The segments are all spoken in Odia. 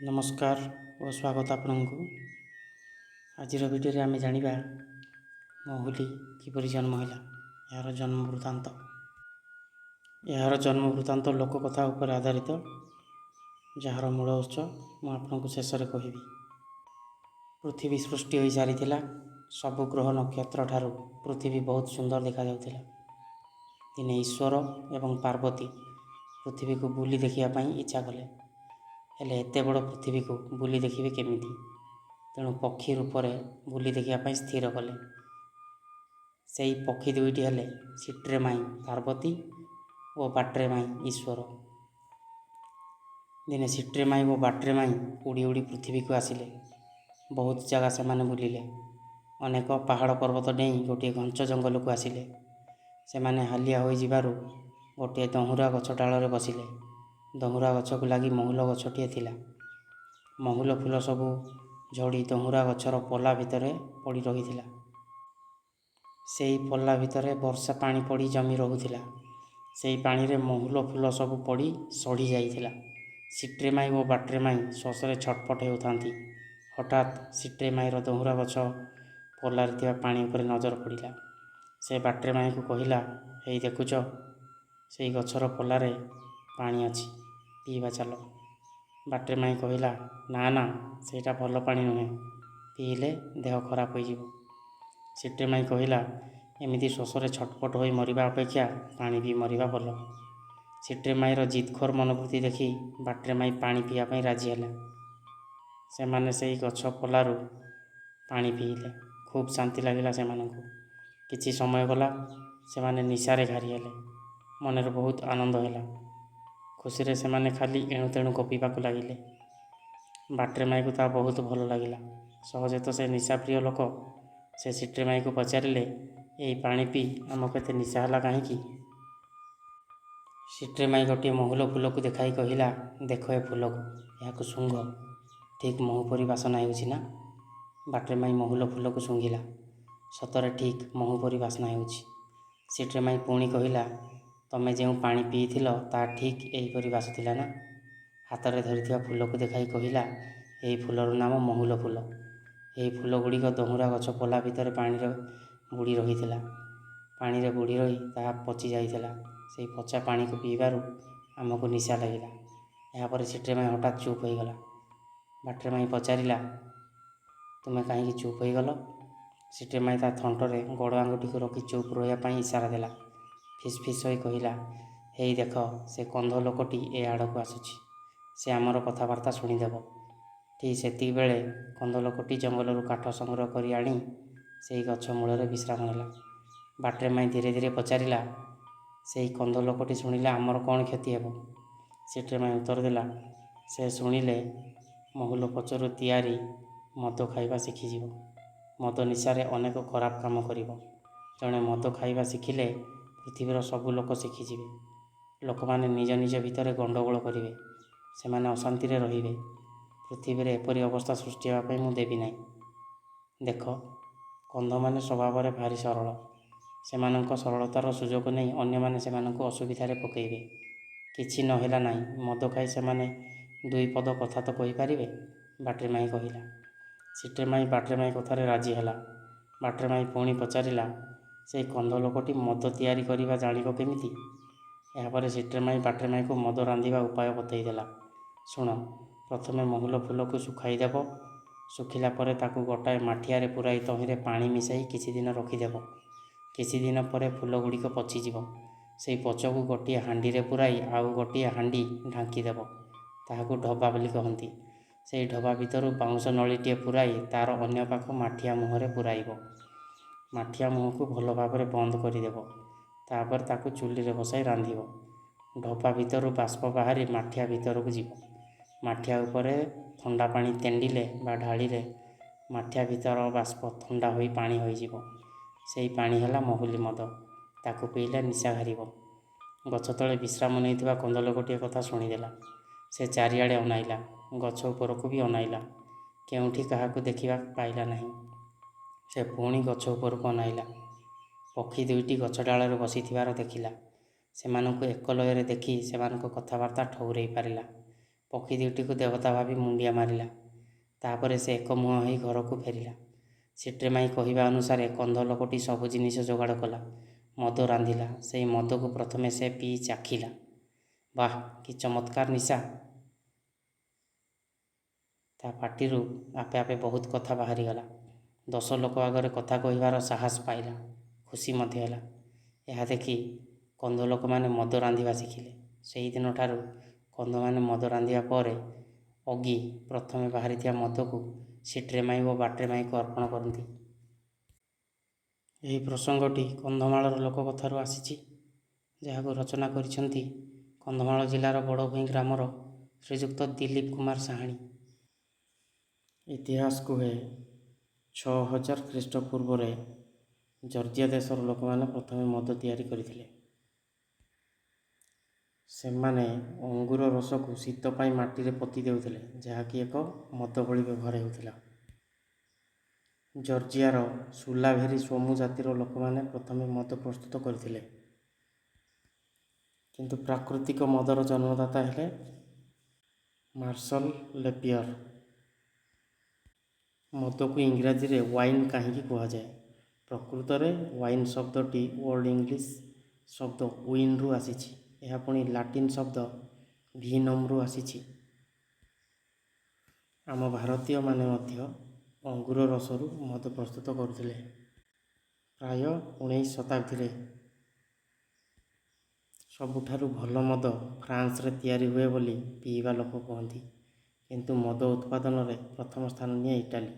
ନମସ୍କାର ଓ ସ୍ୱାଗତ ଆପଣଙ୍କୁ। ଆଜିର ଭିଡ଼ିଓରେ ଆମେ ଜାଣିବା ମହୁଲି କିପରି ଜନ୍ମ ହେଲା, ଏହାର ଜନ୍ମ ବୃତ୍ତାନ୍ତ। ଏହାର ଜନ୍ମ ବୃତ୍ତାନ୍ତ ଲୋକକଥା ଉପରେ ଆଧାରିତ, ଯାହାର ମୂଳ ଉତ୍ସ ମୁଁ ଆପଣଙ୍କୁ ଶେଷରେ କହିବି। ପୃଥିବୀ ସୃଷ୍ଟି ହୋଇସାରିଥିଲା। ସବୁ ଗ୍ରହ ନକ୍ଷତ୍ର ଠାରୁ ପୃଥିବୀ ବହୁତ ସୁନ୍ଦର ଦେଖାଯାଉଥିଲା। ଦିନେ ଈଶ୍ୱର ଏବଂ ପାର୍ବତୀ ପୃଥିବୀକୁ ବୁଲି ଦେଖିବା ପାଇଁ ଇଚ୍ଛା କଲେ। ହେଲେ ଏତେ ବଡ଼ ପୃଥିବୀକୁ ବୁଲି ଦେଖିବେ କେମିତି? ତେଣୁ ପକ୍ଷୀ ରୂପରେ ବୁଲି ଦେଖିବା ପାଇଁ ସ୍ଥିର କଲେ। ସେଇ ପକ୍ଷୀ ଦୁଇଟି ହେଲେ ସିଟ୍ରେମାଇ ପାର୍ବତୀ ଓ ବାଟ୍ରେମାଇ ଈଶ୍ୱର। ଦିନେ ସିଟ୍ରେମାଇ ଓ ବାଟ୍ରେମାଇ ଉଡ଼ି ଉଡ଼ି ପୃଥିବୀକୁ ଆସିଲେ। ବହୁତ ଜାଗା ସେମାନେ ବୁଲିଲେ। ଅନେକ ପାହାଡ଼ ପର୍ବତ ଡେଇଁ ଗୋଟିଏ ଘଞ୍ଚ ଜଙ୍ଗଲକୁ ଆସିଲେ। ସେମାନେ ହାଲିଆ ହୋଇଯିବାରୁ ଗୋଟିଏ ଦହୁରା ଗଛ ଡାଳରେ ବସିଲେ। ଦହୁରା ଗଛକୁ ଲାଗି ମହୁଲ ଗଛଟିଏ ଥିଲା। ମହୁଲ ଫୁଲ ସବୁ ଝଡ଼ି ଦହୁରା ଗଛର ପଲା ଭିତରେ ପଡ଼ି ରହିଥିଲା। ସେଇ ପଲା ଭିତରେ ବର୍ଷା ପାଣି ପଡ଼ି ଜମି ରହୁଥିଲା। ସେଇ ପାଣିରେ ମହୁଲ ଫୁଲ ସବୁ ପଡ଼ି ସଢ଼ି ଯାଇଥିଲା। ସିଟ୍ରେମାଇ ଓ ବାଟ୍ରେମାଇ ଶୋଷରେ ଛଟପଟ ହେଉଥାନ୍ତି, ହଠାତ୍ ସିଟ୍ରେମାଇର ଦହୁରା ଗଛ ପଲାରେ ଥିବା ପାଣି ଉପରେ ନଜର ପଡ଼ିଲା। ସେ ବାଟ୍ରେମାଇକୁ କହିଲା, "ହେଇ ଦେଖୁଛ, ସେଇ ଗଛର ପଲାରେ ପାଣି ଅଛି, ପିଇବା ଚାଲ।" ବାଟ୍ରେମାଇ କହିଲା, "ନା ନା, ସେଇଟା ଭଲ ପାଣି ନୁହେଁ, ପିଇଲେ ଦେହ ଖରାପ ହୋଇଯିବ।" ସିଟ୍ରେମାଇ କହିଲା, "ଏମିତି ଶୋଷରେ ଛଟପଟ ହୋଇ ମରିବା ଅପେକ୍ଷା ପାଣି ପିଇ ମରିବା ଭଲ।" ସିଟ୍ରେମାଇର ଜିଦ୍ଖୋର ମନୋବୃତ୍ତି ଦେଖି ବାଟ୍ରେମାଇ ପାଣି ପିଇବା ପାଇଁ ରାଜି ହେଲା। ସେମାନେ ସେଇ ଗଛ ପଲାରୁ ପାଣି ପିଇଲେ। ଖୁବ୍ ଶାନ୍ତି ଲାଗିଲା ସେମାନଙ୍କୁ। କିଛି ସମୟ ଗଲା। ସେମାନେ ନିଶାରେ ଘାରି ହେଲେ। ମନରେ ବହୁତ ଆନନ୍ଦ ହେଲା। ଖୁସିରେ ସେମାନେ ଖାଲି ଏଣୁତେଣୁ ଗପିବାକୁ ଲାଗିଲେ। ବାଟ୍ରେମାଇକୁ ତାହା ବହୁତ ଭଲ ଲାଗିଲା। ସହଜେ ତ ସେ ନିଶାପ୍ରିୟ ଲୋକ। ସେ ସିଟ୍ରେମାଇକୁ ପଚାରିଲେ, "ଏଇ ପାଣି ପିଇ ଆମକୁ ଏତେ ନିଶା ହେଲା କାହିଁକି?" ସିଟ୍ରେମାଇ ଗୋଟିଏ ମହୁଲ ଫୁଲକୁ ଦେଖାଇ କହିଲା, "ଦେଖ ଏ ଫୁଲକୁ, ଏହାକୁ ଶୁଙ୍ଘ। ଠିକ୍ ମହୁ ପରି ବାସନା ହେଉଛି ନା?" ବାଟ୍ରେମାଇ ମହୁଲ ଫୁଲକୁ ଶୁଙ୍ଘିଲା। ସତରେ ଠିକ୍ ମହୁ ପରି ବାସ୍ନା ହେଉଛି। ସିଟ୍ରେମାଇ ପୁଣି କହିଲା, "ତମେ ଯେଉଁ ପାଣି ପିଇଥିଲ, ତାହା ଠିକ୍ ଏହିପରି ବାସୁଥିଲା ନା?" ହାତରେ ଧରିଥିବା ଫୁଲକୁ ଦେଖାଇ କହିଲା, "ଏହି ଫୁଲର ନାମ ମହୁଲ ଫୁଲ। ଏହି ଫୁଲଗୁଡ଼ିକ ଦହୁରା ଗଛ ପଲା ଭିତରେ ପାଣିରେ ବୁଡ଼ି ରହିଥିଲା। ପାଣିରେ ବୁଡ଼ି ରହି ତାହା ପଚି ଯାଇଥିଲା। ସେଇ ପଚା ପାଣିକୁ ପିଇବାରୁ ଆମକୁ ନିଶା ଲାଗିଲା।" ଏହାପରେ ସିଟ୍ରେମାଇ ହଠାତ୍ ଚୁପ୍ ହୋଇଗଲା। ବାଟ୍ରେମାଇ ପଚାରିଲା, "ତୁମେ କାହିଁକି ଚୁପ୍ ହୋଇଗଲ?" ସିଟ୍ରେମାଇ ତା ଥଣ୍ଟରେ ଗୋଡ଼ ଆଙ୍ଗୁଠିକୁ ରଖି ଚୁପ୍ ରହିବା ପାଇଁ ଇସାରା ଦେଲା। ଫିସ୍ ଫିସ୍ ହୋଇ କହିଲା, "ହେଇ ଦେଖ, ସେ କନ୍ଧ ଲୋକଟି ଏ ଆଡ଼କୁ ଆସୁଛି। ସେ ଆମର କଥାବାର୍ତ୍ତା ଶୁଣିଦେବ।" ଠିକ୍ ସେତିକିବେଳେ କନ୍ଧ ଲୋକଟି ଜଙ୍ଗଲରୁ କାଠ ସଂଗ୍ରହ କରି ଆଣି ସେଇ ଗଛ ମୂଳରେ ବିଶ୍ରାମ ନେଲା। ବାଟ୍ରେମାଇ ଧୀରେ ଧୀରେ ପଚାରିଲା, "ସେଇ କନ୍ଧ ଲୋକଟି ଶୁଣିଲେ ଆମର କ'ଣ କ୍ଷତି ହେବ?" ସିଟ୍ରେମାଇ ଉତ୍ତର ଦେଲା, "ସେ ଶୁଣିଲେ ମହୁଲ ପଚରୁ ତିଆରି ମଦ ଖାଇବା ଶିଖିଯିବ। ମଦ ନିଶାରେ ଅନେକ ଖରାପ କାମ କରିବ। ଜଣେ ମଦ ଖାଇବା ଶିଖିଲେ ପୃଥିବୀର ସବୁ ଲୋକ ଶିଖିଯିବେ। ଲୋକମାନେ ନିଜ ନିଜ ଭିତରେ ଗଣ୍ଡଗୋଳ କରିବେ। ସେମାନେ ଅଶାନ୍ତିରେ ରହିବେ। ପୃଥିବୀରେ ଏପରି ଅବସ୍ଥା ସୃଷ୍ଟି ହେବା ପାଇଁ ମୁଁ ଦେବି ନାହିଁ। ଦେଖ, କନ୍ଧମାନେ ସ୍ୱଭାବରେ ଭାରି ସରଳ। ସେମାନଙ୍କ ସରଳତାର ସୁଯୋଗ ନେଇ ଅନ୍ୟମାନେ ସେମାନଙ୍କୁ ଅସୁବିଧାରେ ପକାଇବେ। କିଛି ନ ହେଲା ନାହିଁ, ମଦ ଖାଇ ସେମାନେ ଦୁଇ ପଦ କଥା ତ କହିପାରିବେ।" ବାଟ୍ରେମାଇ କହିଲା। ସିଟ୍ରେମାଇ ବାଟ୍ରେମାଇ କଥାରେ ରାଜି ହେଲା। ବାଟ୍ରେମାଇ ପୁଣି ପଚାରିଲା, "ସେଇ କନ୍ଧ ଲୋକଟି ମଦ ତିଆରି କରିବା ଜାଣିବ କେମିତି?" ଏହାପରେ ସିଟ୍ରେମାଇ ବାଟ୍ରେମାଇକୁ ମଦ ରାନ୍ଧିବା ଉପାୟ ବତେଇଦେଲା। "ଶୁଣ, ପ୍ରଥମେ ମହୁଲ ଫୁଲକୁ ଶୁଖାଇ ଦେବ। ଶୁଖିଲା ପରେ ତାକୁ ଗୋଟାଏ ମାଠିଆରେ ପୂରାଇ ତହିଁରେ ପାଣି ମିଶାଇ କିଛିଦିନ ରଖିଦେବ। କିଛିଦିନ ପରେ ଫୁଲଗୁଡ଼ିକ ପଚିଯିବ। ସେଇ ପଚକୁ ଗୋଟିଏ ହାଣ୍ଡିରେ ପୂରାଇ ଆଉ ଗୋଟିଏ ହାଣ୍ଡି ଢାଙ୍କିଦେବ। ତାହାକୁ ଢବା ବୋଲି କହନ୍ତି। ସେଇ ଢବା ଭିତରୁ ବାଉଁଶ ନଳିଟିଏ ପୂରାଇ ତା'ର ଅନ୍ୟ ପାଖ ମାଠିଆ ମୁହଁରେ ପୂରାଇବ। ମାଠିଆ ମୁହଁକୁ ଭଲ ଭାବରେ ବନ୍ଦ କରିଦେବ। ତା'ପରେ ତାକୁ ଚୁଲିରେ ବସାଇ ରାନ୍ଧିବ। ଢବା ଭିତରୁ ବାଷ୍ପ ବାହାରି ମାଠିଆ ଭିତରକୁ ଯିବ। ମାଠିଆ ଉପରେ ଥଣ୍ଡା ପାଣି ତେଣ୍ଡିଲେ ବା ଢାଳିଲେ ମାଠିଆ ଭିତର ବାଷ୍ପ ଥଣ୍ଡା ହୋଇ ପାଣି ହୋଇଯିବ। ସେଇ ପାଣି ହେଲା ମହୁଲି ମଦ। ତାକୁ ପିଇଲେ ନିଶା ଘାରିବ।" ଗଛ ତଳେ ବିଶ୍ରାମ ନେଉଥିବା କନ୍ଧ ଲୋକଟି ଏ କଥା ଶୁଣିଦେଲା। ସେ ଚାରିଆଡ଼େ ଅନାଇଲା। ଗଛ ଉପରକୁ ବି ଅନାଇଲା। କେଉଁଠି କାହାକୁ ଦେଖିବାକୁ ପାଇଲା ନାହିଁ। ସେ ପୁଣି ଗଛ ଉପରକୁ ଅନାଇଲା। ପକ୍ଷୀ ଦୁଇଟି ଗଛ ଡାଳରେ ବସିଥିବାର ଦେଖିଲା। ସେମାନଙ୍କୁ ଏକଲୟରେ ଦେଖି ସେମାନଙ୍କ କଥାବାର୍ତ୍ତା ଠଉରେଇ ପାରିଲା। ପକ୍ଷୀ ଦୁଇଟିକୁ ଦେବତା ଭାବି ମୁଣ୍ଡିଆ ମାରିଲା। ତା'ପରେ ସେ ଏକମୁହାଁ ହୋଇ ଘରକୁ ଫେରିଲା। ସିଟ୍ରେମାଇ କହିବା ଅନୁସାରେ କନ୍ଧ ଲୋକଟି ସବୁ ଜିନିଷ ଯୋଗାଡ଼ କଲା। ମଦ ରାନ୍ଧିଲା। ସେହି ମଦକୁ ପ୍ରଥମେ ସେ ପିଇ ଚାଖିଲା। ବାଃ, କି ଚମତ୍କାର ନିଶା! ତା' ପାଟିରୁ ଆପେ ଆପେ ବହୁତ କଥା ବାହାରିଗଲା। ଦଶ ଲୋକ ଆଗରେ କଥା କହିବାର ସାହସ ପାଇଲା। ଖୁସି ମଧ୍ୟ ହେଲା। ଏହା ଦେଖି କନ୍ଧ ଲୋକମାନେ ମଦ ରାନ୍ଧିବା ଶିଖିଲେ। ସେହିଦିନଠାରୁ କନ୍ଧମାନେ ମଦ ରାନ୍ଧିବା ପରେ ଅଗି ପ୍ରଥମେ ବାହାରିଥିବା ମଦକୁ ସିଟ୍ରେମାଇ ଓ ବାଟ୍ରେମାଇକୁ ଅର୍ପଣ କରନ୍ତି। ଏହି ପ୍ରସଙ୍ଗଟି କନ୍ଧମାଳର ଲୋକକଥାରୁ ଆସିଛି, ଯାହାକୁ ରଚନା କରିଛନ୍ତି କନ୍ଧମାଳ ଜିଲ୍ଲାର ବଡ଼ଭୂଇଁ ଗ୍ରାମର ଶ୍ରୀଯୁକ୍ତ ଦିଲ୍ଲୀପ କୁମାର ସାହାଣୀ। ଇତିହାସ କୁହେ, 6000 ଖ୍ରୀଷ୍ଟପୂର୍ବରେ ଜର୍ଜିଆ ଦେଶର ଲୋକମାନେ ପ୍ରଥମେ ମଦ ତିଆରି କରିଥିଲେ। ସେମାନେ ଅଙ୍ଗୁର ରସକୁ ଶୀତ ପାଇଁ ମାଟିରେ ପୋତି ଦେଉଥିଲେ, ଯାହାକି ଏକ ମଦ ଭଳି ବ୍ୟବହାର ହେଉଥିଲା। ଜର୍ଜିଆର ସୁଲାଭେରି ସୋମୁ ଜାତିର ଲୋକମାନେ ପ୍ରଥମେ ମଦ ପ୍ରସ୍ତୁତ କରିଥିଲେ। କିନ୍ତୁ ପ୍ରାକୃତିକ ମଦର ଜନ୍ମଦାତା ହେଲେ ମାର୍ସଲ ଲେପିଅର। ମଦକୁ ଇଂରାଜୀରେ ୱାଇନ୍ କାହିଁକି କୁହାଯାଏ? ପ୍ରକୃତରେ ୱାଇନ୍ ଶବ୍ଦଟି ଓଲ୍ଡ ଇଂଲିଶ ଶବ୍ଦ 'ଉଇନ୍'ରୁ ଆସିଛି। ଏହା ପୁଣି ଲାଟିନ୍ ଶବ୍ଦ 'ଭିନମ୍'ରୁ ଆସିଛି। ଆମ ଭାରତୀୟମାନେ ମଧ୍ୟ ଅଙ୍ଗୁର ରସରୁ ମଦ ପ୍ରସ୍ତୁତ କରୁଥିଲେ ପ୍ରାୟ 19 ଶତାବ୍ଦୀରେ। ସବୁଠାରୁ ଭଲ ମଦ ଫ୍ରାନ୍ସରେ ତିଆରି ହୁଏ ବୋଲି ପିଇବା ଲୋକ କୁହନ୍ତି। କିନ୍ତୁ ମଦ ଉତ୍ପାଦନରେ ପ୍ରଥମ ସ୍ଥାନ ନିଏ ଇଟାଲୀ,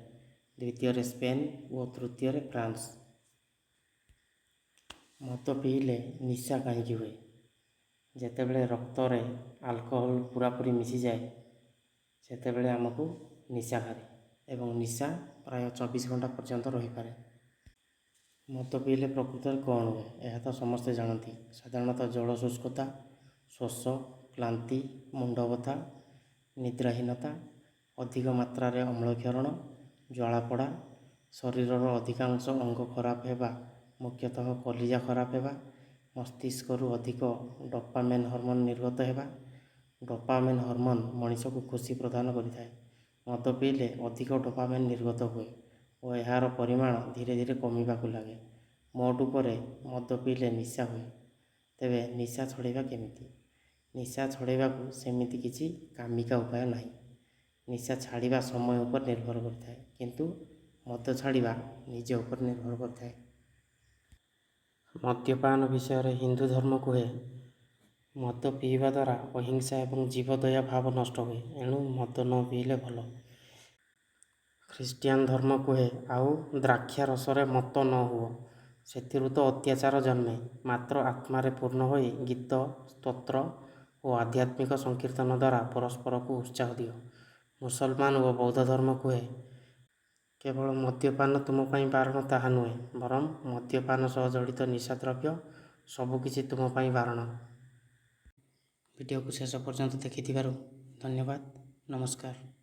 ଦ୍ୱିତୀୟରେ ସ୍ପେନ୍ ଓ ତୃତୀୟରେ ଫ୍ରାନ୍ସ। ମଦ ପିଇଲେ ନିଶା କାହିଁକି ହୁଏ? ଯେତେବେଳେ ରକ୍ତରେ ଆଲକୋହଲ ପୂରାପୂରି ମିଶିଯାଏ, ସେତେବେଳେ ଆମକୁ ନିଶା ଘାରେ ଏବଂ ନିଶା ପ୍ରାୟ 24 ଘଣ୍ଟା ପର୍ଯ୍ୟନ୍ତ ରହିପାରେ। ମଦ ପିଇଲେ ପ୍ରକୃତରେ କ'ଣ ହୁଏ, ଏହା ତ ସମସ୍ତେ ଜାଣନ୍ତି। ସାଧାରଣତଃ ଜଳ ଶୁଷ୍କତା, ଶୋଷ, କ୍ଳାନ୍ତି, ମୁଣ୍ଡବଥା, ନିଦ୍ରାହୀନତା, ଅଧିକ ମାତ୍ରାରେ ଅମ୍ଳକ୍ଷରଣ, ଜ୍ୱାଳାପୋଡ଼ା, ଶରୀରର ଅଧିକାଂଶ ଅଙ୍ଗ ଖରାପ ହେବା, ମୁଖ୍ୟତଃ କଲିଜା ଖରାପ ହେବା, ମସ୍ତିଷ୍କରୁ ଅଧିକ ଡୋପାମାଇନ୍ ହରମୋନ୍ ନିର୍ଗତ ହେବା। ଡୋପାମାଇନ୍ ହରମୋନ୍ ମଣିଷକୁ ଖୁସି ପ୍ରଦାନ କରିଥାଏ। ମଦ ପିଇଲେ ଅଧିକ ଡୋପାମାଇନ୍ ନିର୍ଗତ ହୁଏ ଓ ଏହାର ପରିମାଣ ଧୀରେ ଧୀରେ କମିବାକୁ ଲାଗେ। ମୋଟ ଉପରେ ମଦ ପିଇଲେ ନିଶା ହୁଏ। ତେବେ ନିଶା ଛଡ଼ାଇବା କେମିତି? ନିଶା ଛଡ଼ାଇବାକୁ ସେମିତି କିଛି କାମିକା ଉପାୟ ନାହିଁ। ନିଶା ଛାଡ଼ିବା ସମୟ ଉପରେ ନିର୍ଭର କରିଥାଏ, କିନ୍ତୁ ମଦ ଛାଡ଼ିବା ନିଜ ଉପରେ ନିର୍ଭର କରିଥାଏ। ମଦ୍ୟପାନ ବିଷୟରେ ହିନ୍ଦୁ ଧର୍ମ କୁହେ, ମଦ ପିଇବା ଦ୍ୱାରା ଅହିଂସା ଏବଂ ଜୀବଦୟା ଭାବ ନଷ୍ଟ ହୁଏ, ଏଣୁ ମଦ ନ ପିଇଲେ ଭଲ। ଖ୍ରୀଷ୍ଟିଆନ ଧର୍ମ କୁହେ, ଆଉ ଦ୍ରାକ୍ଷାରସରେ ମତ୍ତ ନ ହୁଅ, ସେଥିରୁ ତ ଅତ୍ୟାଚାର ଜନ୍ମେ, ମାତ୍ର ଆତ୍ମାରେ ପୂର୍ଣ୍ଣ ହୋଇ ଗୀତ, ସ୍ତୋତ୍ର ଓ ଆଧ୍ୟାତ୍ମିକ ସଂକୀର୍ତ୍ତନ ଦ୍ୱାରା ପରସ୍ପରକୁ ଉତ୍ସାହ ଦିଅ। ମୁସଲମାନ ଓ ବୌଦ୍ଧ ଧର୍ମ କୁହେ, କେବଳ ମଦ୍ୟପାନ ତୁମ ପାଇଁ ବାରଣ ତାହା ନୁହେଁ, ବରଂ ମଦ୍ୟପାନ ସହ ଜଡ଼ିତ ନିଶାଦ୍ରବ୍ୟ ସବୁକିଛି ତୁମ ପାଇଁ ବାରଣ। ଭିଡ଼ିଓକୁ ଶେଷ ପର୍ଯ୍ୟନ୍ତ ଦେଖିଥିବାରୁ ଧନ୍ୟବାଦ। ନମସ୍କାର।